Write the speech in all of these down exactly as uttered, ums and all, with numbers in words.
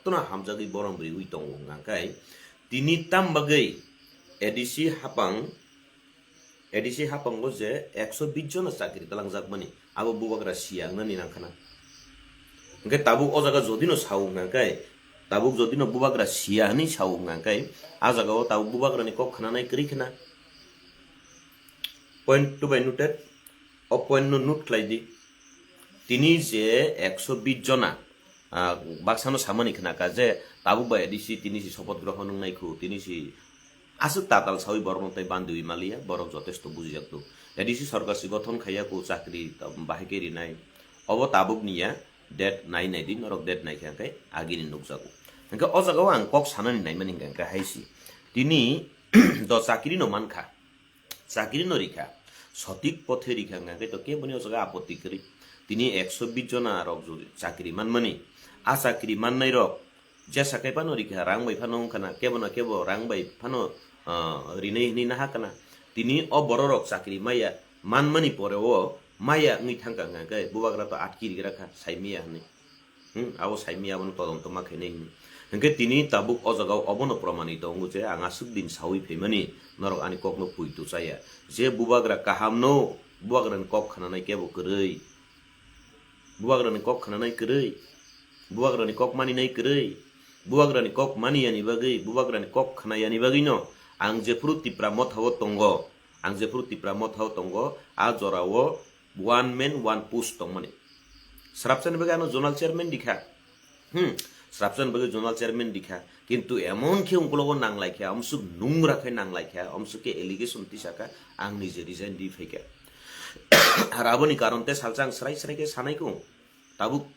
jotono hamjagwi borom riwi tongo hwnkha khe tini tam bagwi A D C hapang, A D C hapango je ekso bish jona chakri talangjakmani, abo bubagra siya wngnani nangkhana. Hwnkhe tabuk o jaga jodino sao hwnkha khe, tabuk jodino bubagra siya hwnwi sao hwnkha khe, a jagao tabuk bubagrani kok khnanai kwrwi khna. Point two by noted, o point no note khlai di. Tini je ekso bish jona, ah, baksano samani khna kha je tabuk bai A D C tini si sopoth grohon wngnai khu, tini si aswk tatal sawi borokno tei bandiwi maliya, borok jotesto bujijak tu. A D C sorkar si gothon khaiya khu, chakri bahai khe rinai. Obo tabuk niya, date nai nai di, norok date nai khe hwnkhe agini nukjago. Hwnkhe o jagao ang kok sanani naimani hwnkhe hai si. Tini do chakri no mankha. Chakri no rikha, sotik pothe rikha hwnkha khe to keboni o jaga apotti kwrwi. Tini ekso bish jona rok jodi chakri manmani, a chakri mannai rok jesa kai phano rikha, rang bai phano wngkha na, kebo na kebo rang bai phano, ah, rinai hwnwi naha kana. Tini o borok rok chakri maya manmani pore o maya wngwi thangkha hwnkha khe bubagra to atki rigra kha, sai maya hwnwi. Hmm, abo saimaya abono todonto ma khainai hwnwi. Hwnkhe tini tabuk o jagao obono promani tongo je ang aswk din sawi phaimani, norok ani kokno puitu chaya. Je bubagra kahamno, bubagrani kok khnanai kebo kwrwi. Bubagrani kok khnanai kwrwi. Bubagrani kok maninai kwrwi. Bubagrani kok maniyani bagwi, bubagrani kok khnayani bagwino ang jephuru Tipra Mothao tongo, ang jephuru Tipra Mothao tongo, a jorao one man one post tongmani. Srapsani bagwi ano zonal chairman dikha. Hmm, srapsani bagwi zonal chairman dikha. Kintu emon khe ungkulogo nanglaikha, amsuk nungra khe nanglaikha, amsuk khe allegation tisaka, ang nije resign di phaikha. Ar aboni karon te salsa ang srai srai khe sanai kung. Tabuk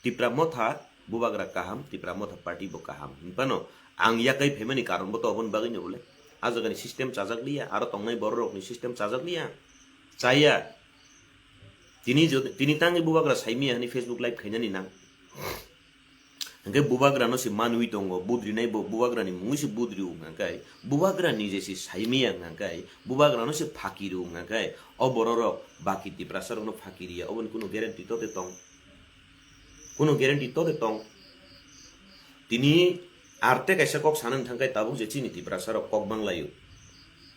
Tipra Motha bubagra kaham, Tipra Motha party bo kaham. Hinphano ang yakai phaimani karon bo to oboni bagwi no bole. A jagani system chajak liya, aro tongnai borok rokni system chajak liya. Chaya. Tini jodi, tini tangwi bubagra saimiya hwnwi Facebook live khainani nang. Hwnkhe bubagrano se manwi tongo, budrinai bo bubagrani mungwi se budrio hwnkha khe, bubagra nije se saimiya hwnkha khe, bubagrano se phakiro hwnkha khe, o bororok baki Tiprasarokno phakiriya, oboni kunu guarantee to de tong? Kunu guarantee to de tong? Tini arte kaisa kok sanani thangkhe tabuk je chini Tiprasarok kok banglaio.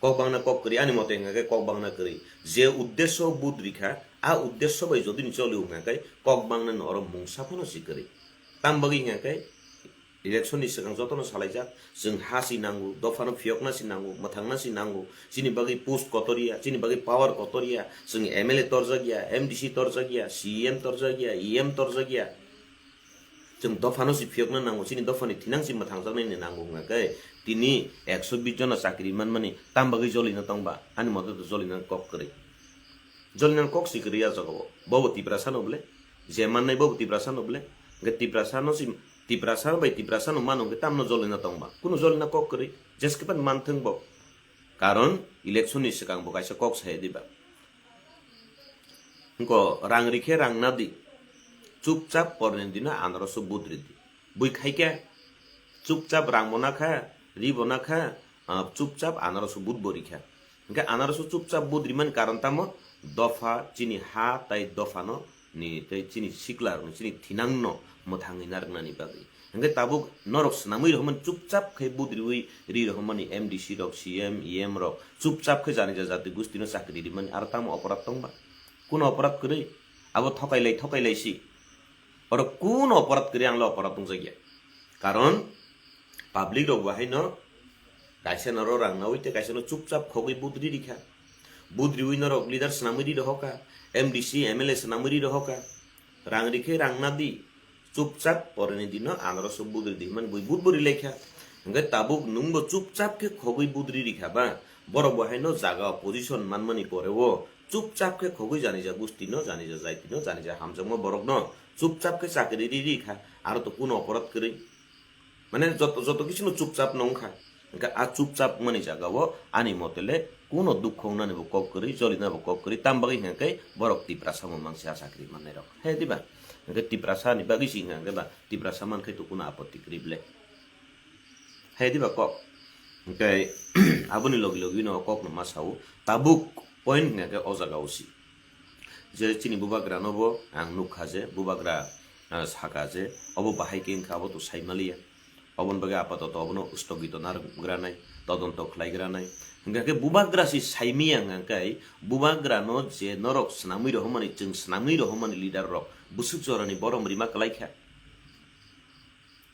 Kok bangna kok kwrwi, ani mote hwnkha khe kok bangna kwrwi. Je uddesho budrikha, a uddesho bai jodi ni choli hwnkha khe kok bangna no oro mungsa phano si kwrwi. Tam bagwi hwnkha khe election ni swkang jotono salaijak, chwng ha si nango, dophano phiyokna si nango, mwthangna si nango, chini bagwi post kotor ya, chini bagwi power kotor ya, chwng M L A torjak ya, M D C torjak ya, C E M torjak ya, E M torjak ya. Chwng dophano si phiyokna nango, chini dophani thinang si mwthangjaknai ni nango hwnkha khe, tini ekso bish jona chakri manmani tam bagwi jolina tongba, ani mote to jolina kok kwrwi. Jolina kok si kwrwi a jagao. Bobo Tiprasa no bole? Je mannai bobo Tiprasa no bole? Hwnkhe Tiprasa no si, Tiprasa bai Tiprasa no mano hwnkhe tamno jolina tongba? Kunu jolina kok kwrwi, jeske pan manthwng bo. Karon election ni swkang bo kaisa kok sai diba. Hwnkhe rang rikhe rang nadi. Chupchap porni dino anoroso budri di. Bui khaikhe chupchap rang bo nakha, ri bo nakha, ah, chupchap anoroso bud bo rikha. Hwnkhe anoroso chupchap bud rimani karon tamo? Dopha chini ha tai dophano ni tei chini sikla rokni chini thinangno mwthangwi narwknani bagwi. Hwnkhe tabuk norok swnamwi rohormani chupchap khe budriwi ri rohormani M D C rok, C M, E M rok chupchap khe janija jati gustino chakri rimani aro tamo oporad tongba? Kuno oporad kwrwi? Abo thokailai thokailai si. Oro kuno oporad kwrwi, anglo oporad wngjakya. Karon public rok bo haino kaisa norok rang nawi tei kaisa no chupchap khogwi budri rikha. Budriwi norok leader swnamwi ri rohokha, M D C, M L A swnamwi ri rohokha. Rang rikhe rang nadi. Chupchap poreni dino anoroso budri di hwnmani bui bud bo rilaikha. Hwnkhe tabuk nwngbo chupchap khe khogwi budri rikha ba, borok bo haino jaga o position manmani pore o chupchap khe khogwi janija gustino, janija jaitino, janija hamjakma borokno chupchap khe chakri ri rikha, aro to kuno oporad kwrwi. Mane joto, joto kisu no chupchap no wngkha. Hwnkhe a chupchap wngmani jaga o ani mote le kuno dukho wngnani bo kok kwrwi, jolina bo kok kwrwi, tam bagwi hwnkhe borok Tiprasa bo mangsi a chakri mannai rok. He diba? Hwnkhe Tiprasa ni bagwi si hwnkhe ba Tiprasa mankhe to kuno apotti kwrwi ble. He diba kok? Hwnkhe aboni logi logi no kok no ma sao, tabuk point hwnkhe o jaga o si. Je chini bubagra no bo ang nukha je bubagra, ah, saka je obo bahai khe wngkha, abo to saimaliya. Oboni bagwi apatoto obono stogito narwkgranai, todonto khlaigranai. Hingkha khe bubagra si saimiya hingkha khe, bubagrano je norok swnamwi rohormani, chwng swnamwi rohormani leader rok bwswk jorani borom rima kwlaikha.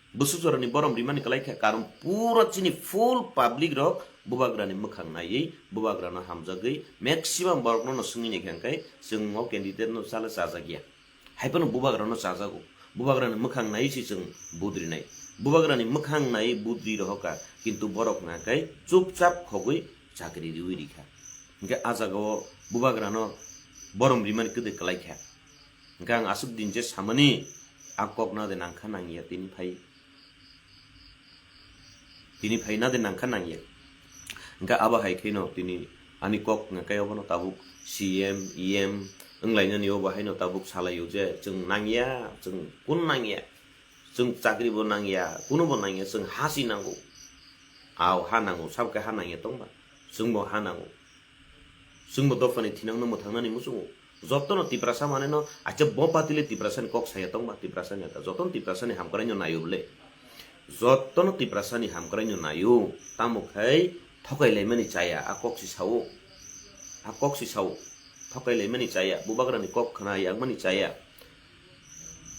Bwswk jorani borom rimani kwlaikha, karon pura chini full public rok bubagrani mwkhang naiwi, bubagrano hamjagwi, maximum borokno no swngwi naikha hingkha khe, chwng o candidate no sale chajakya. Hai phano bubagrano chajago. Bubagrani mwkhang naiwi se chwng budrinai. Bubagrani mwkhang naiwi budri rohorkha, kintu borok hingkha khe chupchap khogwi chakri riwi rikha. Hingkhe ah jagao bubagrano borom rimani kwdwi kwlaikha. Hingkhe ang aswk din je samani, a kokno de nangkha nangya tini phai. Tini phaina de nangkha nangya. Hingkhe abo hai kheno tini ani kok hingkhe obono tabuk C M, E M wnglainani obo haino tabuk salaio je chwng nangya, chwng kun nangya, chwng chakri bo nangya, kuno bo nangya, chwng ha si nango. Ao ha nango, sabkhe ha nangya tongba, chwngbo ha nango. Chwngbo dophani thinangno mwthangnani muchungo. Jotono Tiprasa maneno, acha bo party le Tiprasani kok saya tongba, Tiprasani ata. Jotono Tiprasani hamkraino naio bole. Jotono Tiprasani hamkraino naio. Tamo khai thokai laimani chaya, a kok si sao. A kok si sao. Thokai laimani chaya, bubagrani kok khna yakmani chaya.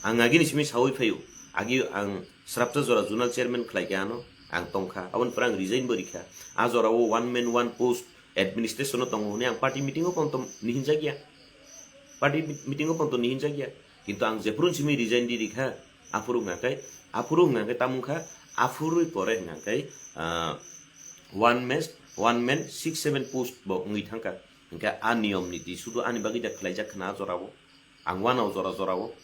Ang agini simi sawi phaio. Agi ang srapsa jora zonal chairman khlai kha ano. Ang tongkha. Aboni pore ang resign bo rikha. A jora o one man one post administration o tongo hwnwi ang party meeting o ponto nihinjakya. Party meeting o ponto nihinjakya. Kintu ang jephuru simi resign di rikha. Aphuru hwnga khe, aphuru hwnga khe tamung kha, aphuru pore hwnga khe, ah, one man, one man six seven post bo wngwi thangkha. Hingkhe a niyom niti sudu ani bagwi da khlaijak khna a jorao. Ang wanao jora jorao.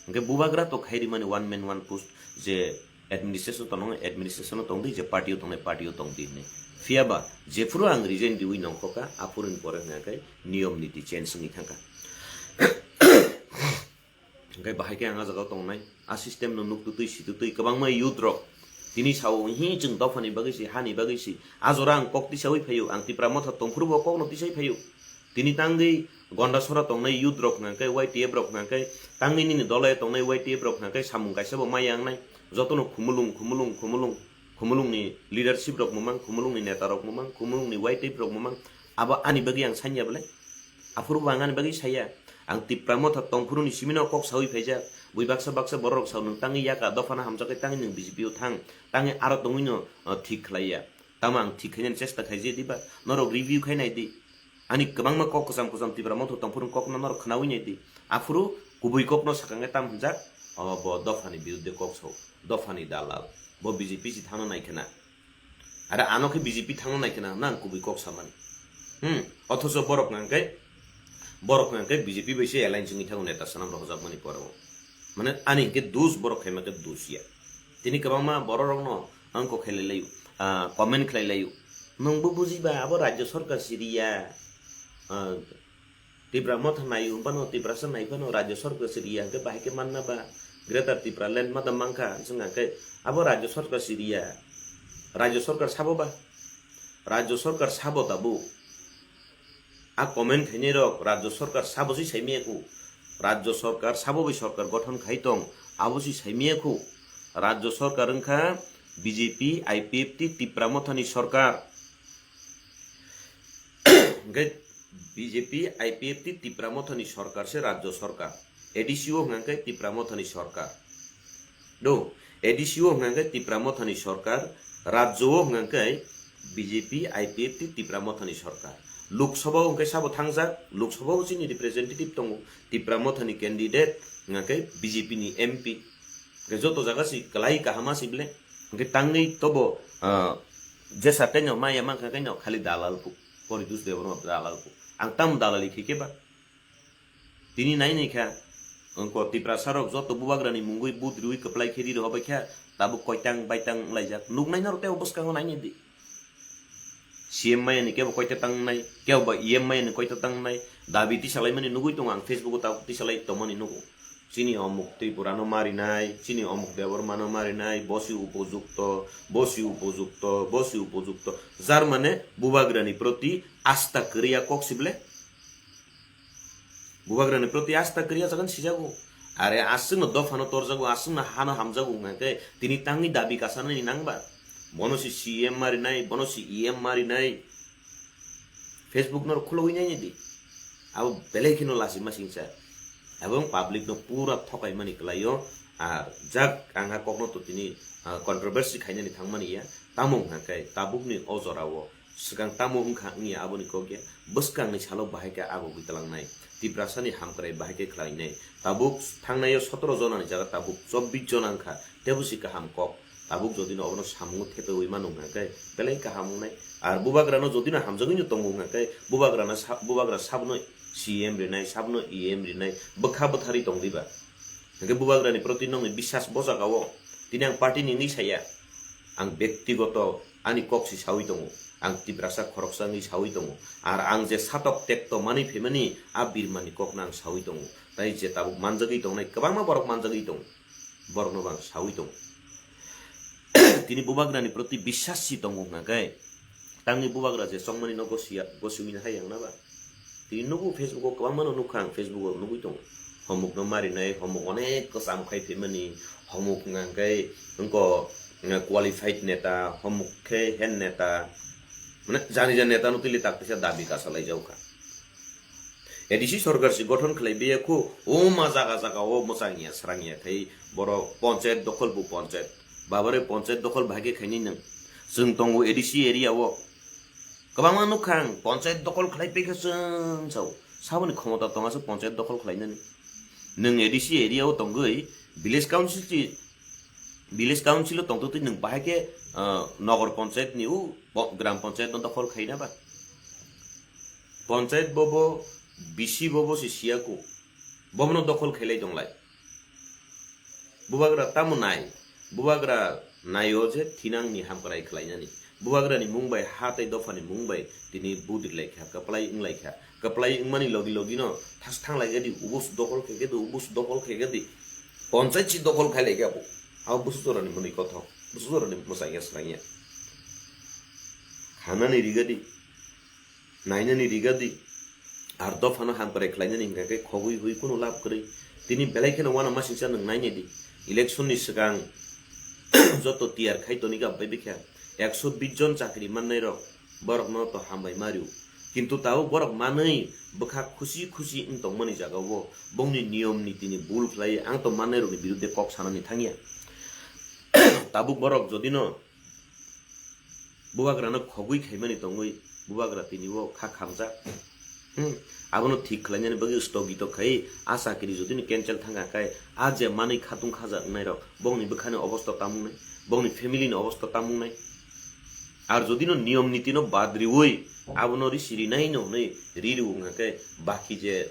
Hingkhe bubagra to khai rimani one man one post je administration tongo, administration o tongdi, je party o tongnai, party o tongdi hinwi. Phiyaba jephuru ang resign diwi nongkhoka, aphuruni pore hwnga khe niyom niti change wngwi thangkha. Hingkhe bahai khe ang a jagao tongnai, a system no nuk tutui si tutui kwbangma youth rok tini sao, "Hi, chwng dophani bagwi si, hani bagwi si." A jora ang kok tisawi phaio, ang Tipra Motha tongphuru bo kokno tisai phaio. Tini tangwi Gondasora tongnai youth rok hwnka khe, Y T F rok hwnka khe, tangwi nini dole tongnai Y T F rok hwnka khe, samung kaisa bo maya wngnai. Jotono khumulung, khumulung, khumulung, khumulungni leadership rok mwmang, khumulungni neta rok mwmang, khumulungni Y T F rok mwmang. Abo ani bagwi ang sanya bole? Aphuru bo ang ani bagwi saya. Ang Tipra Motha tongphuruni simino kok sawi phaijak. Bui baksa baksa borok rok sao, "Nwng tangwi yaka dophano hamjakhe tangwi nwng B J P o thang, tangwi aro tongwi no, uh, thik khlaiya." Tamo ang thik khainani chesta khaijak diba? Norok review khai nai di. Ani kwbangma kok kwcham kwcham Tipra Motha tongphuru kokno norok khnawi nai di. Aphuru kubui kokno sakang khe tam hwnjak, "O bo dophani birudde kok sao, dophani dalal, bo B J P si thangna nai khna." Are ano khe B J P thangna nai khna nang kubui kok samani. Hmm, othocho borok hwnka khe, borok hwnka khe B J P bai se alliance wngwi thango neta swnam rohorjakmani poro. Mane ani hinkhe dus borok khaima khe dus ya. Tini kwbangma borok rokno ang kok khelai laio, ah, comment khlai laio. Nwngbo bujiba abo Rajya Sarkar si riya. Ah, Tipra Motha nai wng phano, Tiprasa nai phano, Rajya Sarkar se riya hwnkhe bahai khe manna ba, Greater Tipraland ma da mankha, wngkha khe abo Rajya Sarkar se riya. Rajya Sarkar sabo ba? Rajya Sarkar sabo tabuk? A comment khainai rok Rajya Sarkar sabo se saimaya khu. Rajya Sarkar sabo bai sarkar gothon khai tong, abo se saimaya khu. Rajya Sarkar wngkha B J P, I P F T, Tipra Mothani sarkar. Hwnkhe B J P, I P F T, Tipra Mothani sarkar se Rajya Sarkar. A D C o hwnkha khe Tipra Mothani sarkar. Do, A D C o hwnkha khe Tipra Mothani sarkar, Rajya o hwnkha khe B J P, I P F T, Tipra Mothani sarkar. Lok Sabha o hwnkhe sabo thangjak, Lok Sabha o chini representative tongo, Tipra Mothani candidate hwnkha khe B J P ni M P. Hwnkhe joto jaga si kwlai kaham si bele. Hwnkhe tangwi tobo, ah, jesa kaino maya mankha kaino khali dalal phu. Poritus Debbarma dalal phu. Ang tamo dalali khe khe ba? Tini nai nai kha, wngkha Tiprasa rok joto bubagrani mungwi but riwi kwplai khe ri rohor bai kha, tabuk koitang baitang wnglaijak. Nuknai norok tei o bwskango nai nai di. C M maya ni kebo koita tangnai, kebo ba E M maya ni koita tangnai, dabi tisalaimani nugwi tongo ang, Facebook o tabuk tisalai tongmani nugo. Chini omuk Tripura no marinai, chini omuk Debbarma no marinai, bosi upojukto, bosi upojukto, bosi upojukto. Jar mane bubagrani proti asta kwrwi a kok si bele. Bubagrani proti asta kwrwi a jagan sijago. Are aswkno dophano torjago, aswkno hano hamjago wngkha khe tini tangwi dabi kasanani nangba? Bono si C M marinai, bono si E M marinai. Facebook no khulogwi naini di. Abo belai kheno lachima singsa. Ebong public no pura thokaimani kwlaio. Ar jak ang ha kokno to tini, ah, controversy khainani thangmani ya. Tamo wngkha khe tabukni o jorao swkang tamo wngkha wngya aboni kok ya. Bwskangni salo bahai khe abo gwi talangnai. Tiprasani hamkrai bahai khe khlainai. Tabuk thangnaio sotoro jonani jaga tabuk chobbish jona wngkha. Tebo si kaham kok. Tabuk jodi no obono samungo thepewi mano wngkha khe belai kaham wngnai. Ar bubagrano jodi no hamjagwi no tongo wngkha khe bubagrano sa-, bubagra sabno C M rinai, sabno E M rinai, bwkha bwtharwi tong diba? Hwnkhe bubagrani proti nokni biswas bo jagao tini ang party ni wngwi saya. Ang bektigoto ani kok si sawi tongo. Ang Tiprasa khoroksa wngwi sawi tongo. Ar ang je satok tekto manwi phaimani a birmani kokno ang sawi tongo. Tai je tabuk manjagwi tongnai kwbangma borok manjagwi tongo. Borokno bo ang sawi tongo. Tini bubagrani proti biswas si tongo hwnkha khe, tangni bubagra je chongmani no gosi ya, gosiwi no hai ang na ba? Tini nugo Facebook o kwbangma no nukha ang, Facebook o nugwi tongo. Homok no marinai, homok onek kwcham khai phaimani, homok hwnkha khe wngko, eh, qualified neta, homok khe hen neta, mane jani jani neta no tili tak teisa dabi kasa lai jaukha. A D C sorkar si gothon khlai biya khu, o ma jaga jaga o mwchang ya, srang ya khai borok ponchayat dokhol bu ponchayat. Babare ponchayat dokhol bahai khe khaini nwng. Chwng tongo A D C area o. Kwbangma nukha ang ponchayat dokhol khlai pai khe chwng sao. Saboni khomota tong aswk ponchayat dokhol khlainani. Nwng A D C area o tongwi village council si, village council o tongtwtwi nwng bahai khe, ah, nogor ponchayat ni o po-, gram ponchayat no dokhol khaina ba? Ponchayat bobo, B C bobo se siya ko. Bobono dokhol khailai tonglai. Bubagra tamo nai? Bubagra naio je thinangni hamkrai khlainani. Bubagrani mung bai ha tei dophani mung bai tini budri lai kha, kwplai wng lai kha. Kwplai wngmani logi logi no thas thang lai gadi, ubus dokhol khe gadi, ubus dokhol khe gadi. Ponchayat si dokhol khai lai kha bo. Abo busu jorani mwnwi kothok, busu jorani mwchang ya swrang ya. Khanani rigadi. Nainani rigadi, ar dophano hamkrai khlainani hwnkha khe khogwi hwi kunu lab kwrwi. Tini belai kheno uanamasingcha nwng nainai di. Election ni swkang joto tiyar khai toni kha bai bikha ekso bish jon chakri mannai rok, borokno to hambai mario. Kintu tabuk borok manwi bwkha khusi khusi wng tongmani jagao bongni niyom nitini bul khlai ang to mannai rokni birudde kok sanani thangya. Tabuk borok jodino Bubagrano khogwi khaimani tongwi bubagra tini bo kha khamjak. Hmm. Abono thik khlainani bagwi stogito khai a chakri jodi no cancel thangkha khai a je manwi khatung khajak wngnai rok bongni bwkhani obosta tamungnai, bongni family ni obosta tamungnai. Ar jodi no niyom niti no bad riwi abono risi rinai no hwnwi ri rw wngkha khe baki je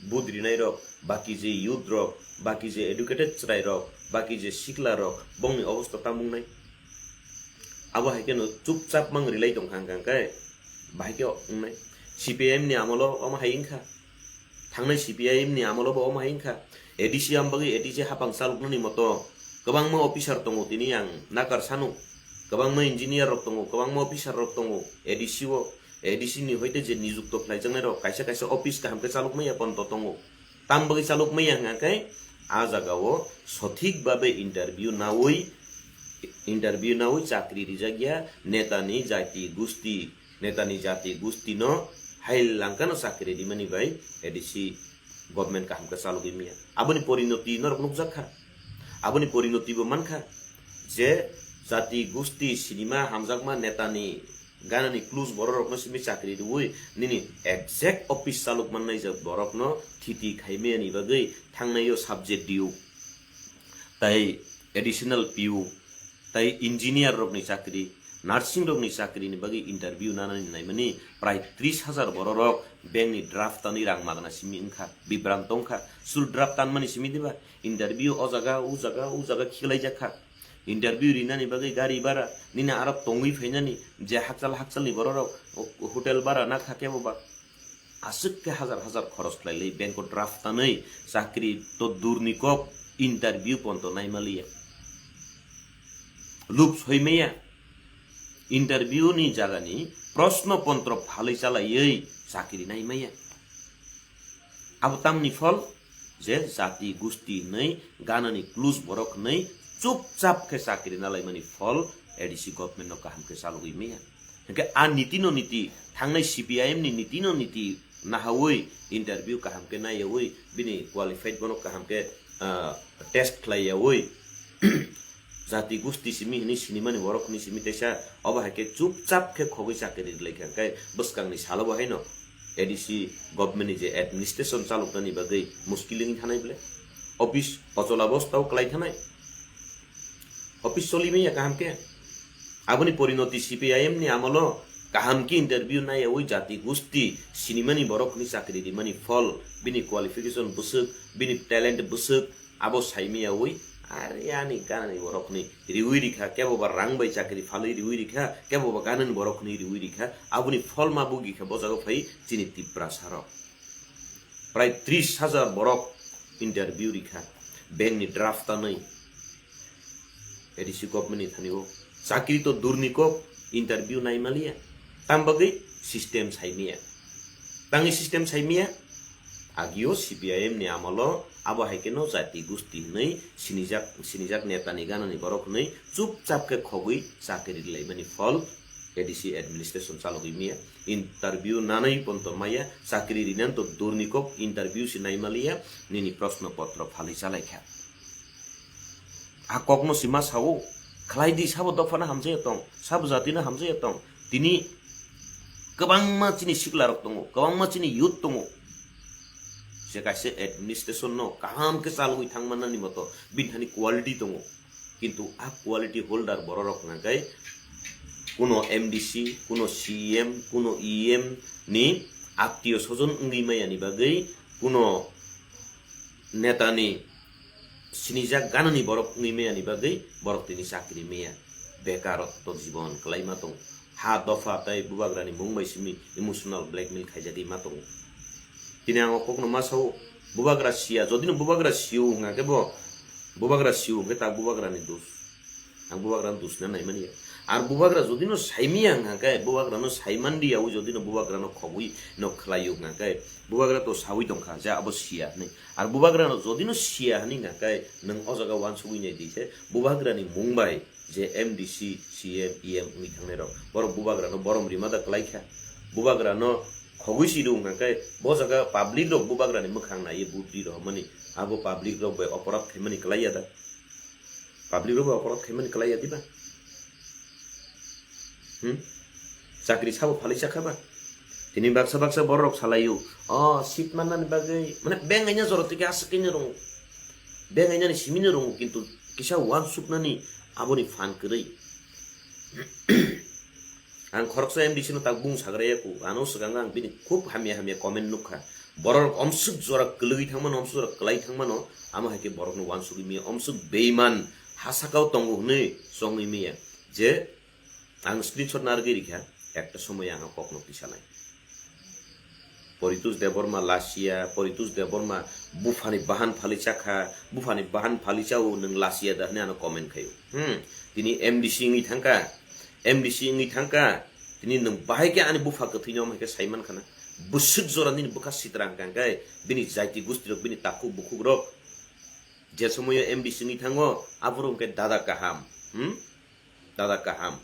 budrinai rok, baki je youth rok, baki je educated chwrai rok, baki je sikla rok, bongni obosta tamungnai. Abo hai kheno chupchap mang rilai tongkha hwnkha hwnkhe, bahai khe wngnai. C P I M ni amolo omo hai wngkha. Thangnai C P I M ni amolo bo omo hai wngkha. A D C am bagwi A D C hapang chaloknani moto kwbangma officer tongo tini ang nakar sano. Kwbangma engineer rok tongo, kwbangma officer rok tongo A D C o. A D C ni hoite je nijukto khlaijaknai rok kaisa kaisa office kaham khe chalok maya ponto tongo. Tam bagwi chalok maya hwnkha khe a jaga o sothik babe interview nawi, interview nawi chakri rijak ya neta ni jati gusti, neta ni jati gusti no hai langkha no chakri rimani bai A D C government kaham khe chalogwi maya. Aboni porinoti norok nukjak kha. Aboni porinoti bo mankha je jati gusti sinima hamjakma neta ni gana ni close borok rokno simi chakri rwui nini exact office chalok mannai je borokno thiti khaimaya ni bagwi thangnai o subject D O tai additional P O tai engineer rokni chakri, nursing rokni chakri ni bagwi interview nanani naimani prai tris hajar borok rok bank ni draft tanwi rang magna simi wngkha, bibranto wngkha. Sur draft tanmani simi diba? Interview o jaga, u jaga, u jaga khiklaijak kha. Interview rinani bagwi gari bara, nini aro tongwi phainani je hakchal hakchalni borok rok hotel bara na kha kebo ba. Aswk khe hajar hajar khoros khlailai bank o draft tanwi chakri to durni kok interview ponto naimaliya. Lub soimaya interview ni jagani proshno pontro phalwi chalaiwi chakri naimaya. Abo tamni phol? Je jati gusti hinwi ganani klus borok hinwi chupchap khe chakri nalaimani phol A D C government no kaham khe chalogwi maya. Hinkhe a niti no niti thangnai C P I M ni niti no niti nahawi interview kaham khe naiyawi bini qualified bono kaham khe, ah, test khlaiyawi jati gusti simi hinwi sinimani borok hinwi simi teisa obo hai khe chupchap khe khogwi chakri rwlai kha hinkhe bwskangni salo bo haino A D C government ni je administration chaloknani bagwi muskil wngwi thanai bwle. Office ochol abostao kwlai thanai. Office choli maya kaham khe. Aboni porinoti C P I M ni amolo kaham khe interview naiyawi jati gusti sinimani borok hinwi chakri rimani phol, bini qualification bwswk, bini talent bwswk, abo saimiyawi, are ani ganani borokni riwi rikha, kebo ba rang bai chakri phalwi riwi rikha, kebo ba ganani borokni riwi rikha, aboni pholma bugi kha bo jago phai chini Tiprasarok. Prai tris hajar borok interview rikha, bank ni draft tanwi. A D C government ni thani o chakri to durni kok interview naimaliya, tam bagwi system saimiya, tangwi system saimiya. Agio C P I M ni amolo abo hai kheno jati gusti hinwi sinijak, sinijak neta ni ganani borok hinwi chupchap khe khogwi chakri rwlaimani phol A D C administration chalogwi maya. Interview nanai ponto maya, chakri rinani to durni kok, interview si naimaliya, nini proshno potro phalwi chalaikha. A kokno si ma sao, khlai di, sabo dophano hamjaya tong, sabo jatino hamjaya tong. Tini kwbangma chini siklarok tongo, kwbangma chini youth tongo. Je kaisa administration no kaham khe chalwi thangmannani moto bini thani quality tongo. Kintu a quality holder bororok hwnka khe kuno M D C, kuno C E M, kuno E M ni attiyo sojon wngwi maya ni bagwi, kuno netani sinijak ganani borok wngwi maya ni bagwi borok tini chakri maya, bekarotto jibon kwlaima tong. Ha dopha tei bubagrani mung bai simi emotional blackmail khaijagwi ma tongo. Tini ang o kokno ma sao, bubagra siya, jodino bubagra siyo hwnka khe bo, bubagra siyo hwnkhe ta bubagrani dos. Ang bubagrano dusna naimani ya. Ar bubagra jodino saimiya hwnka khe, bubagrano saimandiya o jodino bubagrano khogwi no khlaio hwnka khe, bubagra to sawi tongkha je abo siya hwnwi. Ar bubagrano jodino siya hwnwi hwnka khe, nwng o jaga uansugwi nai di se, bubagrani mung bai je M D C, C M, E M wngwi thangnai rok, borok bubagrano borom rima da kwlai kha. Bubagrano khogwi si rw hwnka khe, bo jaga public rok bubagrani mwkhang naiwi vote ri rohormani, abo public rok bai oporadh khaimani kwlai ya da? Public rok bai oporadh khaimani kwlai ya diba? Hmm? Chakri sabo phalwi chakha ba? Tini baksa baksa borok salaio, o seat mannani bagwi, mane beng aina jora tike aswk kaino rongo. Beng ainani simino rongo, kintu kisa uansuknani aboni phan kwrwi. Ang khoroksa M D C no tak bung sagra ya ku, ano swkango ang bini khub hamya hamya comment nukha. Borok omswk jora kwlwi thangmano, omswk jora kwlai thangmano, amo hai khe borokno uansugwi mia, omswk beiman ha sakao tongo hwnwi chongwi mia. Je ang screenshot narwgwi rikha, ekta somoy ang kokno tisanai. Poritus Debbarma lasiya, Poritus Debbarma buphani bahan phali chakha, buphani bahan phali chao nwng lasiya da hwnwi ano comment khaio. Hmm, tini M D C wngwi thangkha, M D C wngwi thangkha, tini nwng bahai khe ani bupha kwthwino omo hai khe saiman khana. Bwswk jora nini bwkha sitra hwnkha khe bini jaiti gusti rok, bini takhuk bukhuk rok je somoyo M D C wngwi thango, aphuru hwnkhe dada kaham, hmm? Dada kaham.